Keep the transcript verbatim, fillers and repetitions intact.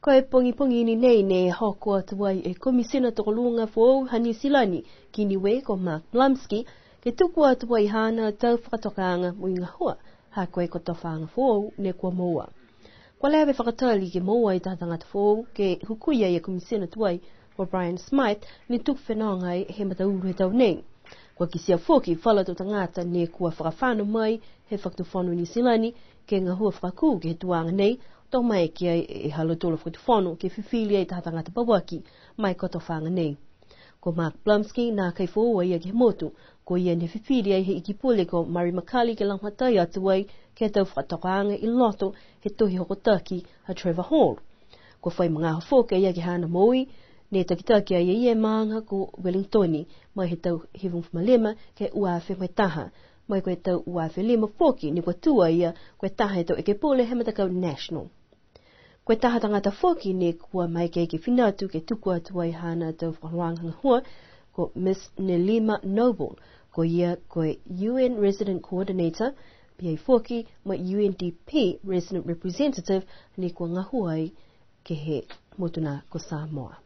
Ko e pogipogi ni nei ne hoko atu ai e Komisina Tokoluga foou ha Niu Silani ki Niue ko Mark Blumsky, ke tuku atu ai haana tau fakatokaaga mo e gahua, ha ko e kotofaaga foou ne kua moua. Kua leva e fakatali ke moua e taha tagata foou ke hukui ai e Komisina tuai ko Brian Smyth, ne tuku fenoga ai he mataulu he tau nei. Kua kitia foki falu tau tagata ne kua fakafano mai he Fakatufono Niu Silani ke gahua fakakū ke he tuaga nei, to maeke ai e ha lautolu a fakatufono ke fifili ai taha tagata pauaki ma e kotofaaga nei. Ko Mark Blumsky nākai foou a ia ke he motu, ko ia ne fifili ai he Iki Pule ko Murray McCully ke lagomatai atu ai ke he tau fakatokaaga i loto he tohi hokotaki ha Trevor Hall. Kua fai magaaho foki a ia ke he haana moui, ne takitaki ai e ia e maaga ko Wellington, mai he tau hivagofulu ma lima ke ua afe mo e taha, mai ko e tau ua afe lima foki ne kua tū a ia ko e taha he tau ekepule he matakau National. Ko e taha tagata foki ne kua maeke ke fina atu ke tuku atu ai haana tau fakaholoaga gahua, ko Miss Nelima Noble, ko ia ko e U N Resident Coordinator, pihia foki ma e U N D P Resident Representative, ne kua gahua ai ke he motu na ko Samoa.